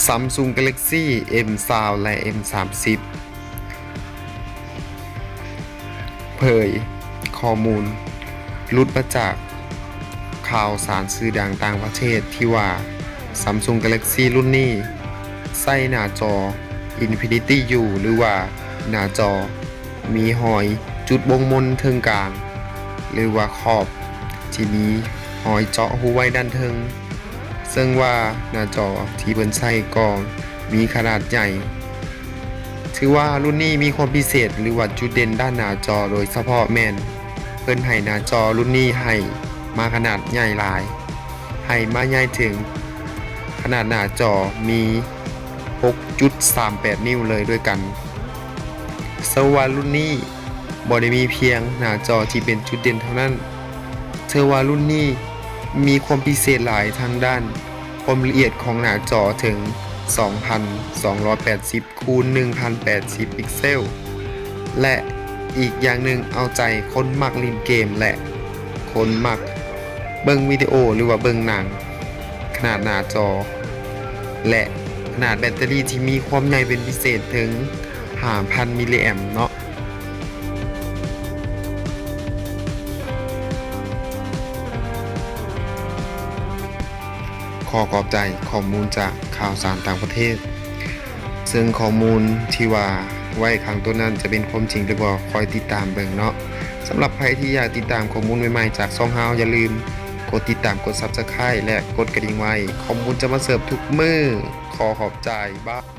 Samsung Galaxy M ซาว ແລະ M ສາມສິບ ເຜີຍຂໍ້ມູນຫຼຸດມາຈາກຂ່າວສານຊື່ດັງຕ່າງປະເທດທີ່ວ່າ Samsung Galaxy ລຸ້ນນີ້ໃຊ້ໜ້າຈໍ Infinity U ຫຼືວ່າໜ້າຈໍມີຮອຍຈຸດບົ່ງບົ່ງເທິງກາງ ຫຼືວ່າຂອບທີ່ມີຮອຍເຈາະຮູໄວ້ດ້ານເທິງ. ເຊິ່ງວ່າໜ້າຈໍທີ່ເພິ່ນໃຊ້ກໍມີຂະໜາດໃຫຍ່. ຖືວ່າລຸ້ນນີ້ມີຄວາມພິເສດ ຫຼືວ່າຈຸດເດັ່ນດ້ານໜ້າຈໍໂດຍສະເພາະແມ່ນ ເພິ່ນໃຫ້ໜ້າຈໍລຸ້ນນີ້ໃຫ້ມາຂະໜາດໃຫຍ່ຫຼາຍ, ໃຫ້ມາໃຫຍ່ເຖິງຂະໜາດໜ້າຈໍມີຫົກຈຸດສາມແປດນິ້ວເລີຍດ້ວຍກັນ. ເຊິ່ງວ່າລຸ້ນນີ້ ບໍ່ໄດ້ມີພຽງໜ້າຈໍທີ່ເປັນຈຸດເດັ່ນເທົ່ານັ້ນ, ເຊິ່ງວ່າລຸ້ນນີ້ມີຄວາມພິເສດຫຼາຍທາງດ້ານຄວາມລະອຽດຂອງໜ້າຈໍເຖິງສອງພັນສອງຮ້ອຍແປດສິບຄູນໜຶ່ງພັນແປດສິບພິກເຊວ ແລະ ອີກຢ່າງໜຶ່ງເອົາໃຈຄົນມັກຫຼິ້ນເກມ ແລະ ຄົນມັກເບິ່ງວິດີໂອ ຫຼືວ່າເບິ່ງໜັງ. ຂະໜາດໜ້າຈໍ ແລະ ຂະໜາດແບັດເຕີຣີທີ່ມີຄວາມໃຫຍ່ເປັນພິເສດເຖິງຫ້າພັນມິລລີແອມເນາະ. ຂໍຂອບໃຈຂໍ້ມູນຈາກຂ່າວສານຕ່າງປະເທດ, ເຊິ່ງຂໍ້ມູນທີ່ວ່າໄວ້ຂ້າງຕົ້ນນັ້ນຈະເປັນຄວາມຈິງຫຼືບໍ່ ຄອຍຕິດຕາມເບິ່ງເນາະ. ສຳລັບໃຜທີ່ຢາກຕິດຕາມຂໍ້ມູນໃໝ່ໆຈາກຊ່ອງເຮົາ, ຢ່າລືມກົດຕິດຕາມ, ກົດ Subscribe ແລະ ກົດກະດິ່ງໄວ້. ຂໍ້ມູນຈະມາເສີບທຸກມື້. ຂໍຂອບໃຈ. ບາຍ.